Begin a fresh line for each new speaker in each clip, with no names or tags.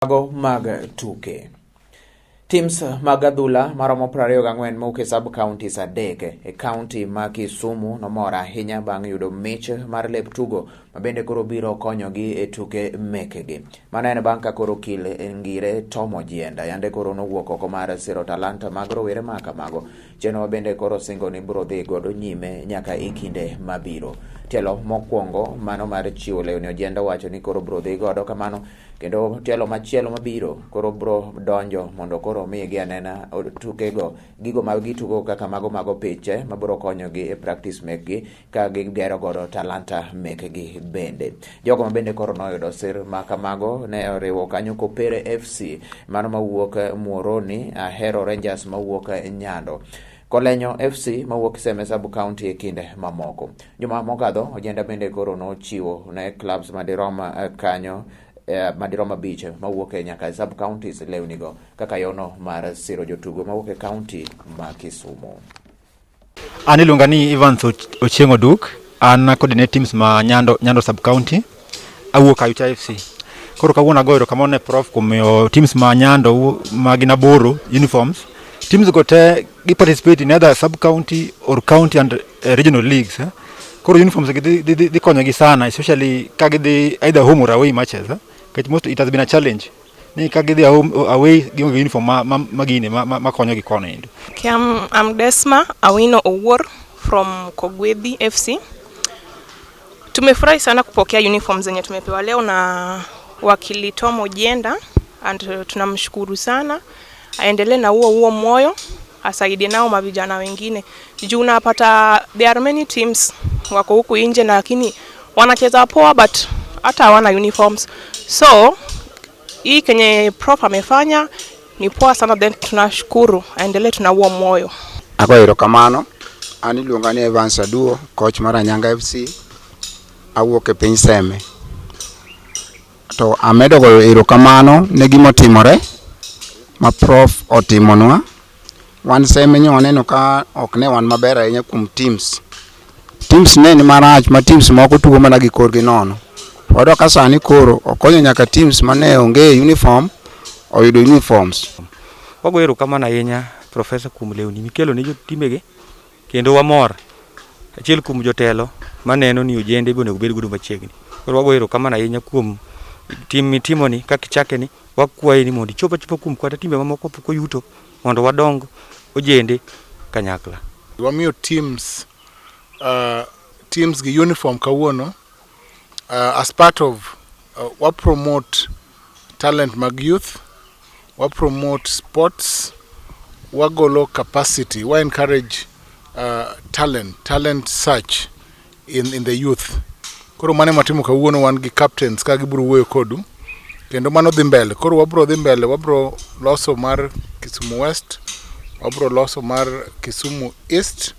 Mago mag tuke. Teams mag adhula maromo 24 mowuok e sub counties 3 e county ma Kisumu nomor ahinya bang' yudo mich mar lep tugo ma bende koro biro konyogi e tuke mekegi. Mano en bang' ka koro okil Ngire Tom Ojienda yande koro nowuok oko mar siro talanta mag rowere ma kamago. Chenro ma bende koro singo ni biro dhi godo nyime nyaka e kinde mabiro. Tielo mokwongo mano mar chiwo lewni Ojienda wacho ni koro biro dhi godo kamano kendo tielo machielo mabiro koro biro donjo mondo koro omigi anena tukego gigo ma gitugo kaka mago mago piche mabiro konyogi e practice mekgi ka gigero godo talanta mekgi bende. Jogo ma bende koro noyudo sir ma kamago ne oriwo kanyo Kopere FC mano mawuok Muhoroni, Ahero Rangers mawuok Nyando, Kolenyo FC mawuok Seme Sub County e kinde mamoko. Juma mokadho Ojienda bende koro nochiwo ne clubs madirom kanyo madirom 5 mawuok e nyaka sub counties lewnigo kaka yono mar siro jotugo mawuok e county ma Kisumu.
An iluonga ni Evans Ochieng' Oduk, an coordinate teams ma Nyando, Nyando sub county, awuok Ayucha FC. Koro kawuono agoyo erokamano ne Prof kuom miyo teams ma Nyando ma gin 8 uniforms. Teams go te gi participate in either sub county or county and regional leagues. Koro uniforms gi dhi konyogi sana, especially ka gidhi either home or away matches. Nikech most it has been a challenge ni ka gidhi home away gionge uniform ma gine ma konyogi kono endo.
Okay, I'm Desma Awino Owuor from Kogwedhi FC. Tumefurahi sana kupokea uniform zenye tumepewa leo na wakili Tom Ojienda and tunamshukuru sana. Aendelee na huo huo moyo, asaidie nao mavijana wengine. Juu unapata there are many teams wako huku nje lakini wanacheza poa but hata hawana uniforms. So hii kenye Prof amefanya ni poa sana, then tunashukuru, aendelee tuna huo moyo.
Agoyo erokamano. An iluonga ni Evans Aduo, coach mar Anyanga FC. Awuok e piny Seme. To amedo goyo erokamano ne gimotimore ma Prof otimonwa. Wan Seme nyo waneno ka ok ne wan maber ahinya kuom teams. Teams ne ni marach ma teams moko tugo mana gi korgi nono. Wayudo ka sani koro okonyo nyaka teams mane onge uniform oyudo uniforms.
Wagoyo erokamano ahinya Profesa kuom lewni mikelo ne jotimegi kendo wamor. Achiel kuom jotelo maneno ni ojende be onego bed godo machiegni. Koro wagoyo erokamano ahinya kuom tim mitimoni kaka ichake ni wakwayi ni mondo ichop achopa kuom kata timbe mamoko pok oyuto mondo wadong ojende kanyakla.
Wamiyo teams gi uniform kawuono as part of wa promote talent mag youth, wa promote sports, wagolo capacity, wa encourage talent search in the youth. Koro mano matimo kawuono wan gi captains ka gibiro wuoyo kodu kendo mano dhi mbele. Koro wabro dhi mbele, wabro loso mar Kisumu West, wabro loso mar Kisumu East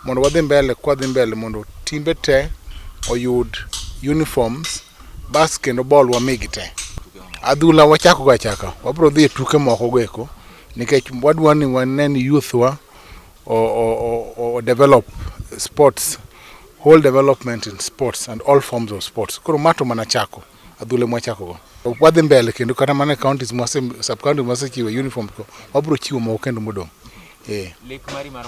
mondo wadhi mbele kwadhi mbele mondo timbe te oyud uniforms bas kendo ball wamigi te. Adhula wachako go achaka, wabro dhi e tuke moko go eko nikech wadwa ni wane ni youth wa o develop sports, whole development in sports and all forms of sports. Koro mato mana chako, adhula mwachako go. Wadhi mbele kendo kata mana e counties mwase, sub counties mwasechiwe uniform go, wabro chiwo moko kendo modong'.